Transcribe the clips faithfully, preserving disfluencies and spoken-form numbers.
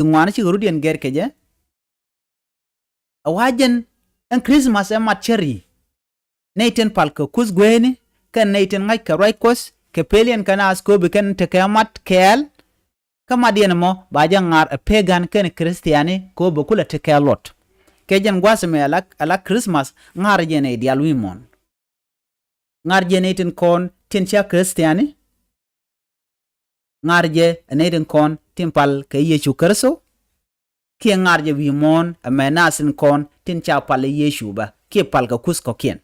Ti ŋuani cikɛ rut yɛn gɛr kɛ jɛ. A wa jɛn ɛn Christmas ɛ mat cäri. Nɛy tin pal kɛ kuth gueyni kɛn nɛy tin ŋa̱c kɛ ruac Kuɔth kɛ peliɛn kɛ naath kɛ ɣöö bi kɛn tekɛ mat kɛɛl. Kä mat yɛn ɛmɔ ba jɛ ŋar ɛ pagan kɛn Christiani kɛ ɣöö bɛ kulɛ tekɛ luɔt. Kɛ jɛn gua̱a̱th ɛmɛ ala, ala Christmas ŋar jɛ nɛy diaal wi̱i̱ muɔ̱ɔ̱n. Ŋar jɛ nɛy tin kɔn tin cia Christiani. Ŋar jɛ ɛ nɛy tin kɔn tin pal kɛ Yecu Kritho. Kiɛ ŋar jɛ wi̱i̱ muɔ̱ɔ̱n ɛmɛ naath tin kɔn tin ca pal ɛ Yecu bä kiɛ pal kɛ kuth kɔ̱kiɛn.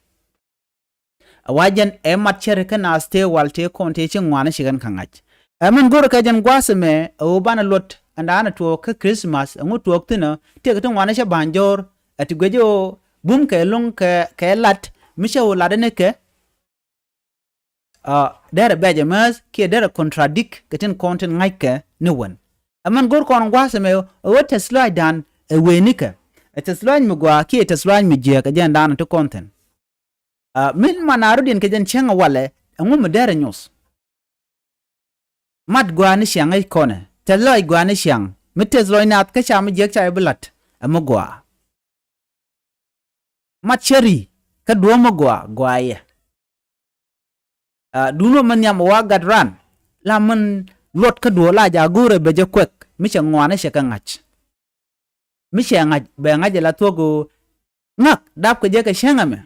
A wa jɛn ɛ mat cäri kä naath tëë wal tëë kɔn tëë ci ŋuani ci ɣän kä ŋa̱c. Ɛ min go̱rɛ kɛ jɛn gua̱a̱th ɛmɛ ɛ ɣöö banɛ luɔt ɛn da̱a̱n ɛ tuɔɔk kä Christmas ɛŋu tuɔɔk thi̱n ɔ tëëk ti ŋuani cä ba̱ny jɔ̱ɔ̱r ɛ ti guic ɣöö bum kɛ lo̱ŋ kɛ, kɛ lat mi cä ɣöö lat ɛn ikɛ. Aa, derɛ bɛc ɛmääth kiɛ derɛ contradict kɛ tin kɔn tin ŋa̱ckɛ ni wän. Ɛmɛn go̱r kɔn gua̱a̱th ɛmɛ ɛ ɣöö tɛth lɔaacdan ɛ wëë nikɛ. Ɛ tɛth lɔaac mi gɔaa kiɛ tɛth lɔaac mi jiääk ɛ jɛn daanɔ ti kɔn thi̱n. Aa, min man a rɔ̱diɛn kɛ jɛn cäŋ ɛ walɛ ɛŋu mi derɛ nyuɔth. Mat gɔaa ni ciaŋ ɛ kɔnɛ tɛth lɔaac gɔaa ni ciaŋ mi tɛth lɔaac naath kä ca mi jiääk ca jɛ bi la̱t ɛ mi gɔaa. Mat cäri kä duɔ̱ɔ̱p mi gɔaa gɔaa yɛ. Aa, duundɛ mɛ nhiam ɛ wa gat ran la min luɔt kä duɔ̱ɔ̱p la ja̱ go̱o̱rɛ bɛ jɛ kuɛk mi cɛ ŋuanɛ cɛ kɛ ŋa̱c. Mi cɛ ŋa̱c bɛ ŋa̱c ɛ la thuɔ̱k ɣöö ŋa̱k dapkɛ jɛ kɛ cäŋ ɛmɛ.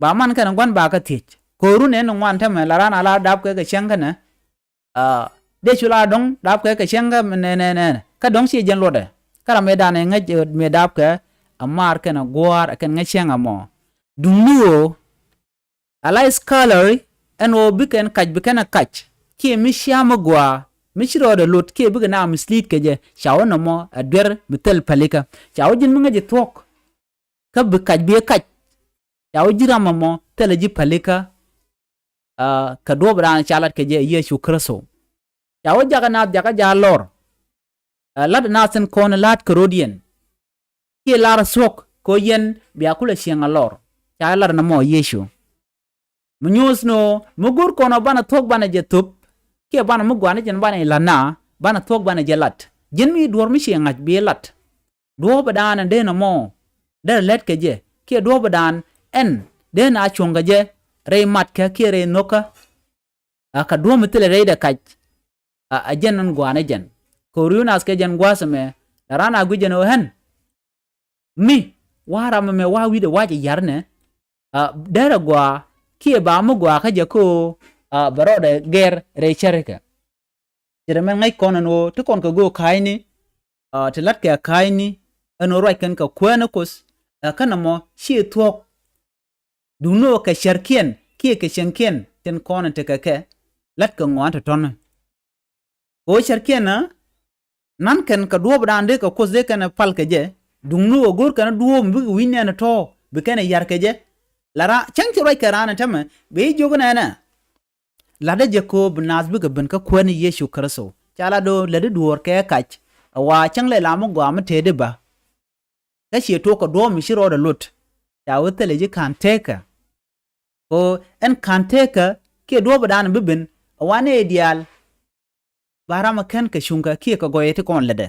Ba man kɛn gua̱n ba kä thiec ko̱o̱ru nɛn ni ŋuan täämɛ la ran a la dapkɛ kɛ cäŋ kɛnɛ. Aa, dee cu la dɔ̱ŋ dapkɛ kɛ cäŋ kä nɛnɛ nɛnɛ kä dɔ̱ŋ ci jɛn luɔtdɛ. Kä ram mëë danɛ ŋäc mëë dapkɛ a maar kɛn a gua̱a̱r a kɛn ŋäc cäŋ a mɔ. Duŋni ɣöö a la scholarly ɛn ɣöö bi kɛn kac bi kɛn a kac kiɛ mi cia mi gɔaa mi ci rɔɔdɛ lot kiɛ bikɛ na mislead kɛ jɛ ca wä nɔmɔ a duer mi thil pälikä ca wä ji̱n mi ŋäc jɛ thuɔ̱k. Kä bi kac bi kac ca wä ji̱ ram ɛmɔ thilɛ ji̱ pälikä. Aa, kɛ duɔ̱ɔ̱p raan ca lat kɛ jɛ Yecu Kritho. Ca wä jakä naath jakä ja̱ lɔr. Aa, lat naath tin kɔn la̱a̱t kɛ ro̱diɛn kiɛ lar thuɔ̱k kɛ ɣöö yɛn bia kulɛ cieŋ a lɔr. Ca lat nɔmɔ Yecu. Mi nyuuth ni ɣöö mi go̱r kɔn ɔ banɛ thuɔ̱k banɛ jɛ thöp kiɛ banɛ mi gɔaa ni jɛn banɛ la̱t na banɛ thuɔ̱k banɛ jɛ lat. Ji̱n mi duɔ̱ɔ̱r mi ci ŋa̱c bi lat. Duɔ̱ɔ̱p ɛ daan ɛn dee nɔmɔ derɛ lät kɛ jɛ kiɛ duɔ̱ɔ̱p ɛ daan ɛn dee na cuɔ̱ŋ kɛ jɛ rɛy matkɛ kiɛ rɛy nho̱kä. A kɛ duɔ̱ɔ̱p mi thilɛ rɛydɛ kac. A, a jɛn ɛn gɔaa ni jɛn kɛ ɣöö ri̱w naath kɛ jɛn gua̱a̱th ɛmɛ la raan a guic jɛn ɣöö ɣän mi wa ram ɛmɛ wa wi̱cdɛ wa̱cɛ ya̱r nɛ. A, derɛ gɔaa kiɛ ba mi gɔaa kä jɛ kä ɣöö a bɛ rɔɔdɛ gɛr rɛy cärikɛ. Ce̱t ɛmɛn ŋäc kɔn ɛn ɣöö ti kɔn kɛ göök ka̱a̱cni. Aa, ti la̱tkɛ ka̱a̱cni ɛn ɣöö ruac kɛn kɛ kuäär ni Kuoth. Ɛ kä nɔmɔ ci thuɔ̱k. Duŋni ɣöö kɛ cärkiɛn kiɛ kɛ cieŋkiɛn tin kɔn in tekɛ kɛ la̱tkɛ ŋɔaani tɔ̱tɔ̱ni. Kɛ ɣöö cärkiɛn ɛ na̱n kɛn kɛ duɔ̱ɔ̱pdan dee kɛ Kuoth dee kɛn ɛ pal kɛ jɛ. Duŋni ɣöö go̱o̱r kɛn ɛ duɔ̱ɔ̱p mi bikɛ wi̱c nɛɛni tɔ̱ bi kɛn ɛ ya̱r kɛ jɛ. La raan cäŋ ci ruac kɛ raan in tämɛ bi jiök nɛɛnɛ. La̱tdä jɛ kɛ ɣöö bi naath bikɛ ben kä Kuäär ni Yecu Kritho. Ca lat ɣöö lätdi duɔ̱ɔ̱r kɛ kac ɛ wa cäŋ lɛ la mi gɔaa mi tëëdi bä. Kä ciɛ tuɔɔk kɛ duɔ̱ɔ̱p mi ci rɔɔdɛ lot. Ca wee thilɛ ji̱ ka̱n teekä. Kɛ ɣöö ɛn ka̱n teekä kiɛ duɔ̱ɔ̱pdan bi ben ɛ wa nɛy diaal. Ba ram ɛ kän kɛ cuŋkɛ kiɛ kɛ gɔyɛ ti kɔn lätdɛ.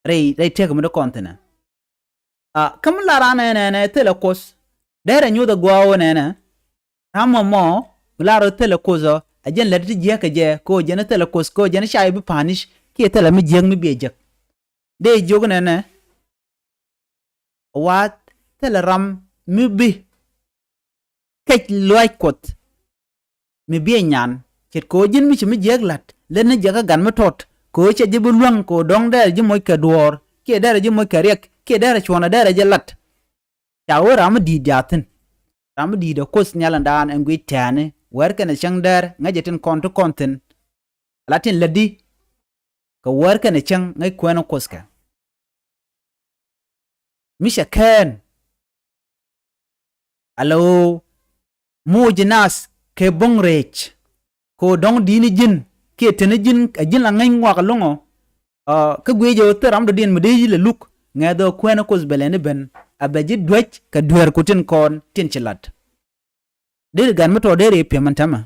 Rɛy, rɛy tëëkä mi ti kɔn thi̱nɛ. A, kä mi la raan ɛ nɛnɛ thilɛ Kuoth. Derɛ nyuuth ɛ gua̱a̱ ɣöö nɛnɛ. Ram ɛmɔ mi la rɔ thilɛ Kuoth ɔ ɛ jɛn lät ti jiäk kɛ jɛ kɛ ɣöö jɛn thilɛ Kuoth kɛ ɣöö jɛn ca i̱ bi punish kiɛ thilɛ mi jiäk mi biɛ jek. Dee jiök nɛnɛ. Wa thilɛ ram mi bi kɛc luaac Kuɔth. Mi biɛ nyan ce̱tkɛ ɣöö ji̱n mi ci mi jiääk la̱t lät ni jɛ kä gat mi tɔt kɛ ɣöö cɛ ji̱ bi luäŋ kɛ ɣöö dɔ̱ŋ dɛrɛ ji̱ moc kɛ duɔ̱ɔ̱r kiɛ dɛrɛ ji̱ moc kɛ riɛk kiɛ dɛrɛ cuɔ̱nɛ dɛrɛ jɛ la̱t. Ca wee ram mi di̱i̱t jaathin. Ram mi di̱i̱t ɛ Kuoth nhial in daan ɛn guic tɛ̈ɛ̈ni wäär kɛnɛ cäŋ dɛr ŋäcɛ tin kɔn ti kɔn thi̱n. Ala tin lätdi kɛ wäär kɛnɛ cäŋ ŋäc kuɛɛni Kuoth kɛ. Mi cɛ kɛɛn. Ala ɣöö moc ji̱ naath kɛ bo̱ŋ rɛc kɛ ɣöö dɔ̱ŋ di̱t ni ji̱n kiɛ te ni ji̱n ɛ ji̱n la ŋäc ŋuak ɛlɔ̱ŋ ɔ. Kä guic ɛ ɣöö thil ram dɔ̱diɛn mi dee yi̱l ɛ luk ŋɛth ɣöö kuɛɛni Kuoth bɛ lɛ ni ben a bɛ ji̱ duäc kɛ dueerku tin kɔn tin ci lat. Deri gat mi tɔ̱ deri piɛmɛ tämɛ.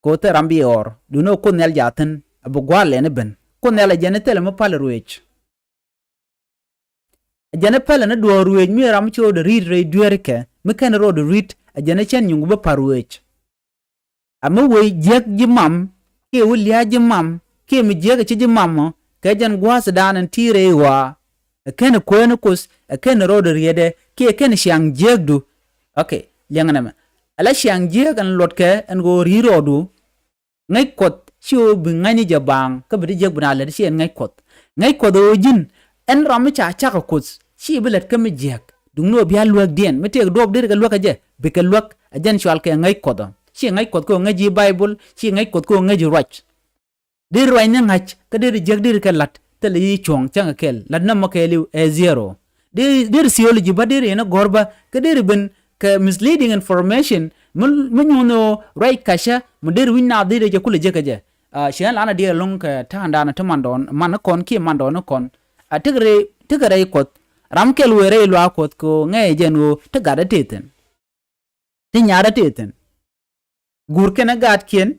Kɛ ɣöö thil ram bi ɣɔr duundɛ ɣöö Kuoth nhial jaathin a bi gua̱a̱r lɛ ni ben. Kuoth Nhial ɛ jɛn i̱ thilɛ mi pal ruëëc. Ɛ jɛn i̱ pälɛ ni duɔ̱ɔ̱r ruëëc mi ram ci rɔɔdɛ ri̱t rɛy dueerikɛ mi /ken rɔɔdɛ ri̱t, ɛ jɛn i̱ /cɛn nyuŋ bi pal ruëëc. Ɛ mi wëë jiäk ji̱ mam kiɛ wä lia̱a̱ ji̱ mam kiɛ mi jiäk ɛ ci ji̱ mam ɔ, kɛ jɛn gua̱a̱thdan in ti̱i̱ rɛy ɣɔaa. Ɛ /ken kuääni Kuoth, ɛ /ken rɔɔdɛ rietdɛ kiɛ /ken ciaŋ jiäkdu. Ok, liɛŋɛ nɛmɛ. Ala ciaŋ jiäk ɛn luɔtkɛ ɛn ɣöö ri̱t rɔɔdu. Ŋäc Kuɔth /ci ɣöö bi ŋa̱cni jɛ baaŋ kä bi ti jiäk bi na lät, /ci ɛn ŋäc Kuɔth. Ŋäc Kuɔth ɣöö ji̱n ɛn ram mi ca cak ɛ Kuoth /ci bi lät kä mi jiäk. Duŋni ɣöö bia luäkdiɛn mi tëëk duɔ̱ɔ̱p deri kɛ luäk kɛ jɛ, bikɛ luäk. Ɛ jɛn cɔalkɛ ŋäc Kuɔth ɔ. /Ci ŋäc Kuɔth kɛ ɣöö ŋäc ji̱ Baibol, /ci ŋäc Kuɔth kɛ ɣöö ŋäc ji̱ ruac. Deri ruacni ŋa̱c kä deri jiäk deri kɛ la̱t thilɛ i̱ cuɔ̱ŋ cäŋ kɛ kɛl. La̱t nɔmɔ kɛɛliw ɛ zero. Deri, deri theology bä deri yɛn i̱ gɔ̱r bä kä deri ben kɛ misleading information mi, mi nyuɔ̱n ɣöö ruac kacä mi deri wi̱c naath deri jɛ kulɛ jek kɛ jɛ. Aa, ci ɣän lanɛ diɛɛr ɛlɔ̱ŋ kɛ ta̱a̱ŋdan ti mandɔɔn, man ni kɔn kiɛ mandɔɔn ni kɔn. Aa, tekɛ rɛy, tekɛ rɛy Kuɔth. Ram kɛl wëë rɛy luaak Kuɔth kɛ ɣöö ŋäcɛ jɛn ɣöö ti gatdä tëë thi̱n. Ti nyaatdä tëë thi̱n. Guur kɛnɛ gaatkiɛn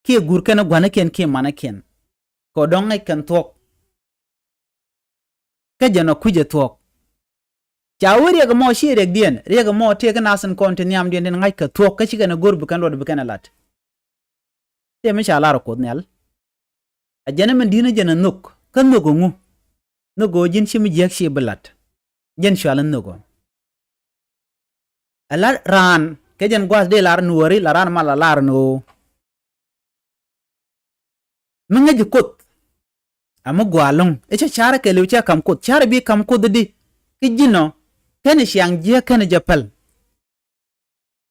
kiɛ guur kɛnɛ gua̱nikiɛn kiɛ manikiɛn. Kɛ ɣöö dɔ̱ŋ ŋäc kɛn thuɔ̱k. Kä jɛn ɔ kui̱cɛ thuɔ̱k. Ca wee riɛk ɛmɔ /ciɛ riɛkdiɛn, riɛk ɛmɔ tëë kä nath tin kɔn ti nhiamdiɛn tin ŋa̱ckɛ thuɔ̱k kä /ci kɛn ɛ go̱r bi kɛn luɔt bi kɛn ɛ la̱t. Tëë mi ca lar ɛ Kuoth Nhial. Ɛ jɛn ɛ min di̱t ni jɛn ɛ nhök, kä nhök ɛŋu? Nhök ɣöö ji̱n /ci mi jiäk /ci bi la̱t. Jɛn cɔal ɛ nhök ɔ. Ɛ la raan kɛ jɛn gua̱a̱th dee lar nuɔɔri, la raan mal a lar ni ɣöö mi ŋäc ji̱ Kuoth. Ɛ mi gɔaa ɛlɔ̱ŋ i̱ cä ca̱rä kɛɛliw cä ka̱m Kuoth, ca̱rä bi ka̱m Kuoth i̱di? Kä ji̱n ɔ /kenɛ ciaŋ jiäk, /kenɛ jɛ päl.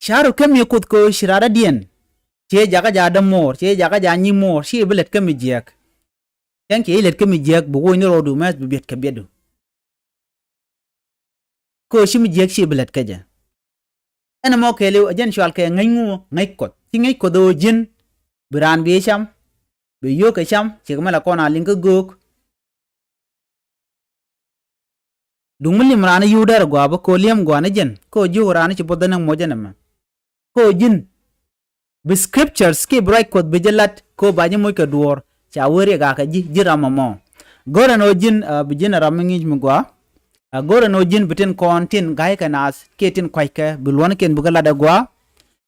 Ca̱rä kä mi Kuoth kɛ ɣöö ci radädiɛn, ciɛ jakä ja̱ dämuɔɔr, ciɛ jakä ja̱ nyimuɔɔr, /ci bi lät kä mi jiäk. Cäŋ ciɛ ji̱ lät kä mi jiäk bi woc ni rɔɔdu mɛth bi biɛt kɛ biɛtdu. Kɛ ɣöö /ci mi jiäk /ci bi lät kä jɛ. Ɛn ɛmɔ kɛɛliw ɛ jɛn cɔalkɛ ŋäc ŋu? Ŋäc Kuɔth. /Ci ŋäc Kuɔth ɣöö ji̱n bi raan bi cam, bi yio̱o̱k kɛ cam, ciɛ kɛ mi la kɔn a liŋ kä göök. Duŋ mi li̱m raan i̱ yio̱w derɛ gɔaa bä, kɛ ɣöö li̱em gɔaa ni jɛn, kɛ ɣöö jiök raan i̱ ci buɔth dhän ni moc ɛn ɛmɛ. Kɛ ɣöö ji̱n bi scriptures kiɛ bi ruac Kuɔth bi jɛ la̱t kɛ ɣöö ba ji̱ moc kɛ duɔ̱ɔ̱r. Ca wee riɛk a kɛ ji̱, ji̱ ram ɛmɔ. Go̱rɛ ni ɣöö ji̱n, aa, bi ji̱n ɛ ram mi ŋi̱i̱c mi gɔaa. Aa, go̱rɛ ni ɣöö ji̱n bi tin kɔn tin ga̱ykɛ naath kiɛ tin kuackɛ bi luɔ̱nkiɛn bikɛ la̱t ɛ gɔaa.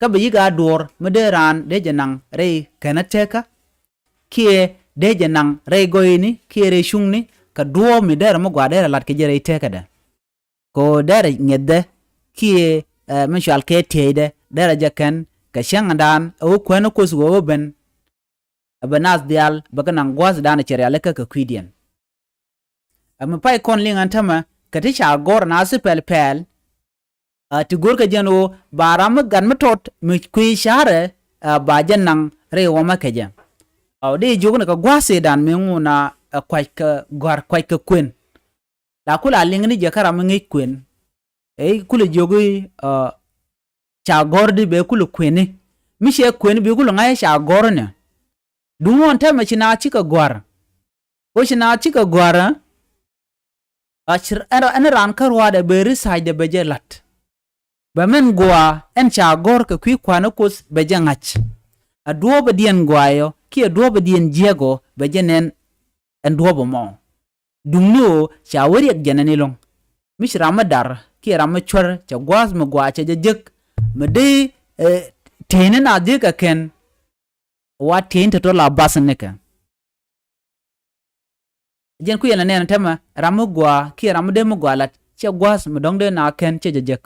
Kä bi yi̱k a duɔ̱ɔ̱r mi dee raan dee jɛ naŋ rɛy känä tekä, kiɛ dee jɛ naŋ rɛy gɔɔyni kiɛ rɛy cuŋni, kɛ duɔ̱ɔ̱p mi derɛ mi gɔaa derɛ la̱t kɛ jɛ rɛy tekädɛ. Kɛ ɣöö derɛ ŋi̱ethdɛ kiɛ, ɛ, mi cɔalkɛ tieyädɛ derɛ jɛ kɛn kɛ cäŋdan ɛ wä kuäär ni Kuoth ɣöö wä ben. Ɛ bɛ naath diaal bɛ kɛ naŋ gua̱a̱thdan cɛ rialikä kɛ kui̱diɛn. Ɛ mi pay kɔn liŋ ɛn täämɛ kɛ ti ca gɔ̱r naath i̱ pɛl pɛl. Ɛ, ti görkɛ jɛn ɣöö ba ram mi gat mi tɔt mi kui̱ ca̱rɛ, ɛ, ba jɛ naŋ rɛy ɣɔmä kɛ jɛ. Ɛ, dee jiök ni kɛ gua̱a̱th Cɛytan mi ŋun a, ɛ, kuac kɛ gɔ̱a̱r kuac kɛ kuën. La kulɛ a liŋ ni jɛ kä ram mi ŋäc kuën. Ɛ kulɛ jiök i̱, ɛ, ca gɔ̱r di bɛ kulɛ kuëni. Mi cɛ kuëni bi kulɛ ŋa̱c ca gɔ̱r ni. Duŋ ɣɔn täämɛ ci naath cikɛ gɔ̱a̱r. Ɣöö ci naath cikɛ gɔ̱a̱r, ɛ, ci, ɛn, ɛn raan kä ruaadɛ bɛ researchdɛ bɛ jɛ la̱t. Bɛ min gɔaa ɛn ca gɔ̱r kɛ kui̱ kua̱r ni Kuoth bɛ jɛ ŋa̱c. Ɛ duɔ̱ɔ̱pä diɛn gɔaa ɔ kiɛ duɔ̱ɔ̱pä diɛn jiäk ɔ bɛ jɛ nɛn ɛn duɔ̱ɔ̱pä mɔ. Duŋni ɣöö ca wä riɛk jɛn ɛn iluŋ. Mi ci ram mi dar kiɛ ram mi cuɛr cɛ gua̱a̱th mi gɔaa cɛ jɛ jek. Mi dee, ɛ, tëëni naath jek kɛ kɛn. Wa tieny ti tɔt la bath nikɛ. Jɛn kui̱ ɛn la nɛn täämɛ ram mi gɔaa kiɛ ram mi dee mi gɔaa lat, ciɛ gua̱a̱th mi dɔ̱ŋ dee na kɛn ciɛ jɛ jek.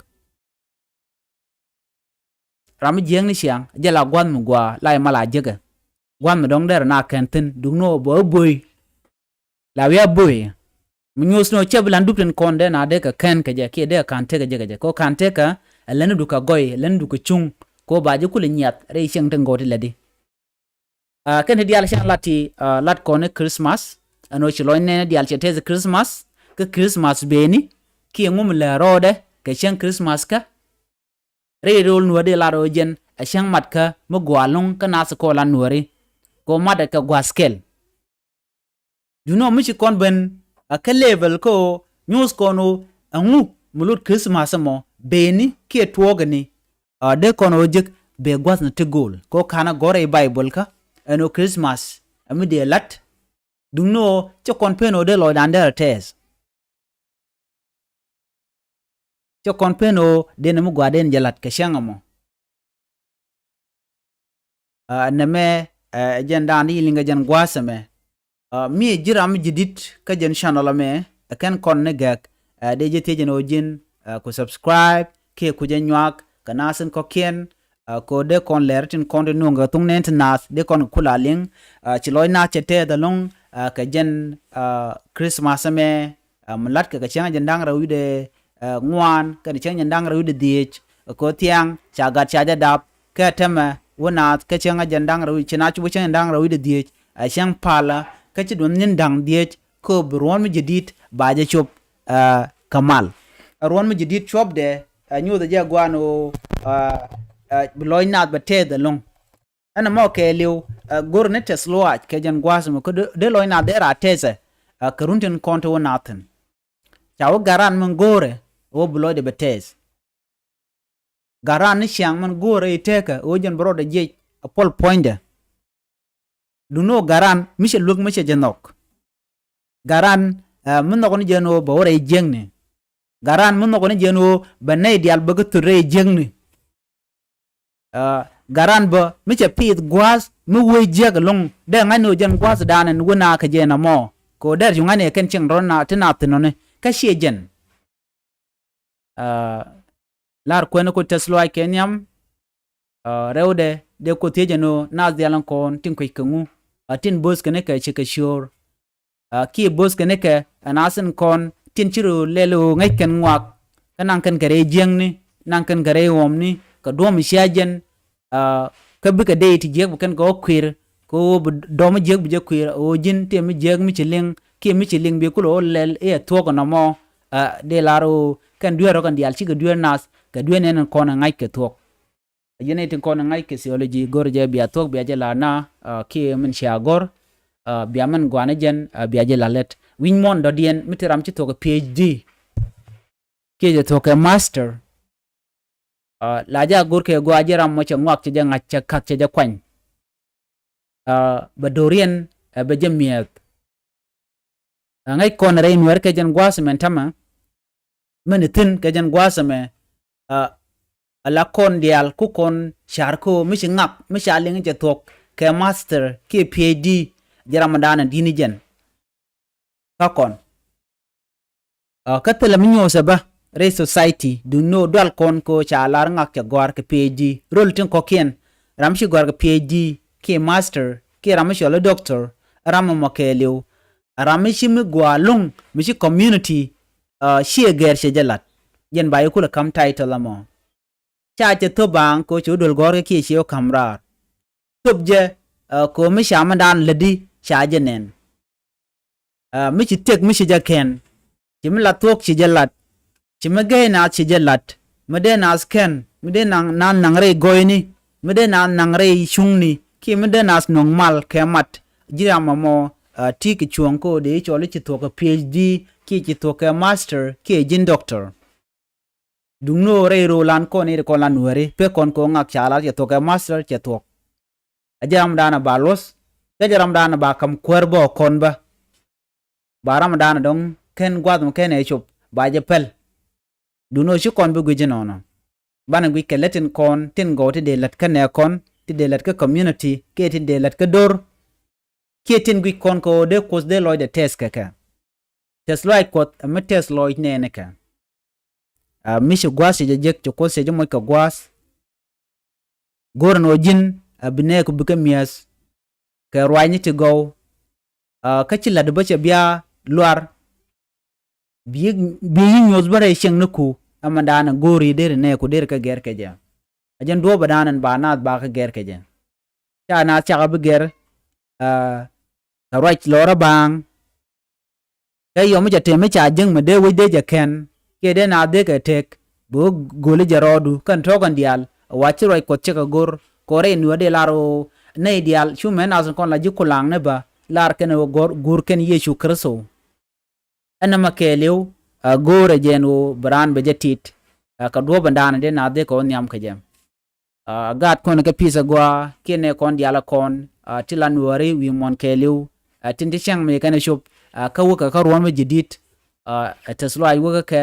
Ram mi jiääk ni ciaŋ jɛ la gua̱a̱th mi gɔaa la i̱ mal a jekɛ. Gua̱a̱th mi dɔ̱ŋ dee rɔ na kɛn thi̱n duŋni ɣöö bɛ wä bo̱o̱y. La wi̱i̱ a bo̱o̱y. Mi nyuɔ̱th ni ɣöö cɛ bi lan dup tin kɔn dee na dee kɛ kɛn kɛ jɛ kiɛ dee kɛ ka̱n tekɛ jɛ kɛ jɛ. Kɛ ɣöö ka̱n tekɛ ɛ lätnidu kɛ gɔy, ɛ lätnidu kɛ cuŋ. Kɛ ɣöö ba ji̱ kulɛ nyiath rɛy cieŋ tin gɔw ti lätdi. Aa, kɛn ti diaal cä lat ti, aa, lat kɔn i̱ Christmas. Ɛn ɣöö ci lɔcnɛ diaal cɛ tɛth i̱ Christmas. Kä Christmas beni kiɛ ŋu mi lɛ rɔɔdɛ kɛ cäŋ Christmas kä. Rɛy rööl nuääri lar ɣöö jɛn ɛ cäŋ mat kä mi gɔaa lo̱ŋ kä naath kɔn la nuääri. Kɛ ɣöö matdɛ kɛ gua̱a̱th kɛl. Duŋni ɣöö mi ci kɔn ben a kä level kä ɣöö nyuɔ̱th kɔn ɣöö ɛŋu mi lot Christmas ɛmɔ beni kiɛ tuɔɔkɛni. Aa, dee kɔn ɣöö jek bɛ gua̱thni ti gööl kɛ ɣöö ka̱n a gɔ̱r rɛy Baibol kä. ɛn ɣöö Christmas ɛ mi dee la̱t. Duŋni ɣöö /ci kɔn pen ɣöö dee lɔcdan derɛ tɛɛth. /Ci kɔn pen ɣöö dee nɛmɛ gua̱a̱th dee jɛ la̱t kɛ cäŋ ɛmɔ. Aa, nɛmɛ ɛ jɛn da̱a̱n di liŋ kɛ jɛn gua̱a̱th ɛmɛ. Aa, mi ɛ ji̱n ram mi ji̱ di̱t kä jɛn channel ɛmɛ, ɛ /ken kɔn ni gɛk, aa, dee ji̱ thiec ɛn ɣöö ji̱n, aa, ku subscribe kiɛ ku jɛ nyuak kɛ naath tin kɔ̱kiɛn, aa, kɛ ɣöö dee kɔn lɛr tin kɔn ti nuɔ̱ŋ kɛ thok nɛɛni ti naath dee kɔn kɛ kula liŋ. Aa, ci lɔc naath cɛ tɛɛth ɛlɔ̱ŋ, aa, kɛ jɛn, aa, Christmas ɛmɛ, aa, mi la̱tkɛ kɛ cäŋ jiɛn da̱ŋ rɛw wi̱cdɛ, aa, ŋuan kɛnɛ cäŋ jiɛn da̱ŋ rɛw wi̱cdɛ dhieec. Kɛ ɣöö thiaŋ ca gat ca jɛ dap kɛ täämɛ wä naath kä cäŋ jiɛn da̱ŋ rɛw wi̱c, ci naath cu wä cäŋ jiɛn da̱ŋ rɛw wi̱cdɛ dhieec, aa, cäŋ palä, kä ci duɔth ni̱n da̱ŋ dhieec kɛ ɣöö bi ruɔ̱n mi ji̱ di̱t ba jɛ cop, aa, kɛ mal. Aa, ruɔ̱n mi ji̱ di̱t cuɔpdɛ, aa, nyothɛ jɛ gua̱a̱n ɣöö, aa, aa, bi lɔc naath bɛ tɛɛth ɛlɔ̱ŋ. Ɛn ɛmɔ kɛɛliw, aa, go̱r ni tɛth lɔaac kɛ jɛn gua̱a̱th ɛmɔ kä dee, dee lɔc naath dee rɔ̱ tɛɛth ɛ, aa, kɛ run tin kɔn ti wä naath thi̱n. Ca wä gat ran min go̱o̱rɛ ɣöö bi lɔcdɛ bɛ tɛɛth. Gat ran ni ciaŋ min go̱o̱rɛ i̱ tëëkä ɣöö jɛn bi rɔɔdɛ jiɛc ɛ puɔl puɔ̱nydɛ. Duŋni ɣöö gat ran mi cɛ luäk mi cɛ jɛ nhɔk. Gat ran, aa, mi nhɔk ni jɛn ɣöö bɛ wä rɛy jiäkni. Gat ran mi nhɔk ni jɛn ɣöö bɛ nɛy diaal bɛ kɛ thöt rɛy jiäkni. Aa, gat ran bä mi cɛ pith gua̱a̱th mi wee jiäk ɛlɔ̱ŋ, dee ŋa̱c ni ɣöö jɛn gua̱a̱thdan ɛn wä naath kɛ jɛ ɛn ɛmɔ. Kɛ ɣöö derɛ cu ŋa̱c ni ɛ /ken cieŋ rɔ̱ naath ti naath thi̱n ɔ ni kä /ciɛ jɛn. Aa, lar kuɛn ku tɛth lɔaac kɛ nhiam. Aa, rɛwdɛ dee Kuoth thiec ɛn ɣöö naath diaal in kɔn tin kuec kɛ ŋu, aa, tin bo̱o̱th kɛn kɛ ci kɛ ciöör. Aa, kiɛ bo̱o̱th kɛn kɛ ɛ naath in kɔn tin ci rɔ lɛl ɣöö ŋäc kɛn ŋɔak, kä naŋ kɛn kɛ rɛy jiäkni, naŋ kɛn kɛ rɛy ɣɔmni, kɛ duɔ̱ɔ̱p mi cia jɛn, aa, kä bikɛ dey ti jiäk bi kɛn kɛ wä kui̱r, kɛ ɣöö bi dɔ̱ɔ̱m mi jiäk bi jɛ kui̱r, ɣöö ji̱n tëë mi jiäk mi ci liŋ, kiɛ mi ci liŋ bi kulɛ wä lɛl i̱ ɛ thuɔ̱k ɛn ɛmɔ. Aa, dee lar ɣöö kɛn dueer rɔ̱ kɛn diaal cikɛ dueer naath, kɛ dueer nɛn in kɔn ɛ ŋa̱c kɛ thuɔ̱k. Ɛ jɛn i̱ tin kɔn ŋa̱c kɛ theology go̱r jɛ bia thuɔ̱k bia jɛ la̱r na, aa, kiɛ min cia go̱r, aa, bia min gua̱n jɛn, aa, bia jɛ la̱r lät. Wi̱c muɔ̱ɔ̱n dɔ̱diɛn mi te ram ci thuɔ̱k kɛ P H D kiɛ jɛ thuɔ̱k kɛ master. Aa, la jɛ a go̱r kɛ gɔaa ji̱ ram mɔ cɛ ŋɔak cɛ jɛ ŋa̱c cɛ ka̱k cɛ jɛ kuany. Aa, bɛ do̱riɛn, aa, bɛ jɛ mi̱eth. Aa, ŋäc kɔn rɛy Nuäär kɛ jɛn gua̱a̱th ɛmɛ täämɛ. Min thi̱n kɛ jɛn gua̱a̱th ɛmɛ, aa, ala kɔn diaal ku kɔn ca̱r kä ɣöö mi ci ŋak mi ca liŋ cɛ thuɔ̱k kɛ master kiɛ P H D, ji̱ ramdan in di̱t ni jɛn. Kä kɔn, aa, kä thilɛ mi nyuɔ̱thɛ bä rɛy society, duŋni ɣöö dual kɔn kɛ ɣöö ca lar ŋak cɛ gɔ̱a̱r kɛ P H D. Röl tin kɔ̱kiɛn, ram ci gɔ̱a̱r kɛ P H D kiɛ master kiɛ ram mi cɔl i̱ doctor, ram ɛmɔ kɛɛliw ram mi ci mi gɔaa ɛlɔ̱ŋ mi ci community, aa, ciɛ gɛr cɛ jɛ la̱t. Jɛn ba jɛ kulɛ ka̱m title ɛmɔ. Ca cɛ thöp baaŋ kɛ ɣöö cɛ wä duel gɔ̱rkɛ kiɛ ciɛ wä ka̱m raar. Thöp jɛ, aa, kɛ ɣöö mi ca mindan lätdi ca jɛ nɛn. Aa, mi ci tëk mi ci jɛ kɛn, ci mi la thuɔ̱k ci jɛ la̱t, ci mi gɛy naath ci jɛ la̱t, mi dee naath kɛn, mi dee naath naŋ rɛy gɔyni, mi dee naath naŋ rɛy cuŋni, kiɛ mi dee naath nöŋ mal kɛ mat. Ji̱ ram ɛmɔ, aa, ti kɛ cuɔ̱ɔ̱ŋ kä ɣöö dee ci cɔl i̱ ci thuɔ̱k kɛ P H D kiɛ ci thuɔ̱k kɛ master kiɛ ji̱n doctor. Duŋni ɣöö rɛy ro̱o̱lan kɔn i̱ ti kɔn la Nuääri, pek kɔn kɛ ɣöö ŋak ca lar cɛ thuɔ̱k kɛ master cɛ thuɔ̱k. A jɛ ramdan a ba luɔ̱th, kä jɛ ramdan a ba ka̱m kuäär bä ɔ kɔn bä. Ba ramdan a dɔ̱ŋ /ken gua̱a̱th mɔ /ken ɛ cop, ba jɛ pɛl. Duŋni ɣöö /ci kɔn bi guic inɔnɔ. Banɛ guic kɛ lät tin kɔn tin gɔw ti dee lät kä nɛɛkɔn, ti dee lät kä community kiɛ ti dee lät kä do̱r. Kiɛ tin guic kɔn kɛ ɣöö dee Kuoth dee lɔcdɛ tɛth kɛ kɛ. Tɛth lɔaac Kuɔth ɛ mi tɛth lɔc nɛɛnikɛ. Aa, mi ci gua̱a̱th cɛ jɛ jek, cɛ Kuoth cɛ jɛ moc kɛ gua̱a̱th. Go̱r ɛn ɣöö ji̱n, aa, bi nɛɛku bikɛ mi̱eth kɛ ruacni ti gɔw. Aa, kä ci la̱t bä cɛ bia luar. Bi, bi nyi nyuɔ̱th bä rɛy cieŋniku, ɛmɛ da̱a̱n ɛ go̱o̱ri deri nɛɛku deri kɛ gɛr kɛ jɛ. A jɛn duɔ̱ɔ̱p ɛ da̱a̱n ɛn ba naath ba kɛ gɛr kɛ jɛ. Ca naath cakɛ bi gɛr, aa, kɛ ruac lɔrä baaŋ. Kä yɔm mi ca tëë mi ca jiäk mi dee wec dee jɛ kɛn, kiɛ dee naath dee kɛ tëk, bi wä go̱o̱li jɛ rɔɔdu, kɛn tɔ̱ɔ̱kɛn diaal, ɛ wa ci ruac Kuɔth cɛ kɛ go̱r, kɛ ɣöö rɛy Nuäär dee lar ɣöö nɛy diaal, cu mɛ naath kɔn la ji̱ kulaŋni bä, lar kɛn ɣöö go̱r, go̱r kɛn Yecu Kritho. Ɛn nɛmɛ kɛɛliw, aa, go̱o̱rɛ jɛ ɛn ɣöö bi raan bɛ jɛ tit, aa, kɛ duɔ̱ɔ̱p ɛn da̱a̱n dee naath dee kɛ wä nhiam kɛ jɛ. Aa, gaat kɔn kɛ pi̱th agɔaa, kiɛ nɛɛkɔn diaal kɔn, ah, ti la Nuääri wi̱i̱ muɔ̱n kɛɛliw, ah, tin ti cäŋ mi kɛn ɛ cop, ah, kä wäkɛ kä ruɔ̱n mi ji̱ di̱t, ah, ɛ tɛth lɔaac wäkɛ kɛ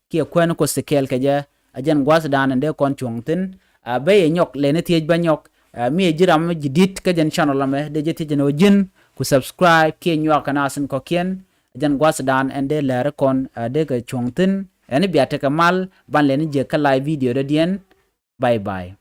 kiɛ kuɛn Kuoth ti kɛɛl kɛ jɛ. Ɛ jɛn gua̱thdan ɛn dee kɔn cuɔ̱ŋ thi̱n. Ah, ben yɛ nyɔk lɛni thiec bä nyɔk, ah, mi ɛ ji̱ ram mi ji̱ di̱t kä jɛn channel ɛmɛ dee jɛ thiec ɛn ɣöö ji̱n ku subscribe kiɛ nyuak kɛ naath tin kɔ̱kiɛn. Ɛ jɛn gua̱thdan ɛn dee lääri kɔn, ah, dee kɛ cuɔ̱ŋ thi̱n. Ɛn bia tekɛ mal ban lɛni jiäk kä live video dɔ̱diɛn. Bye bye.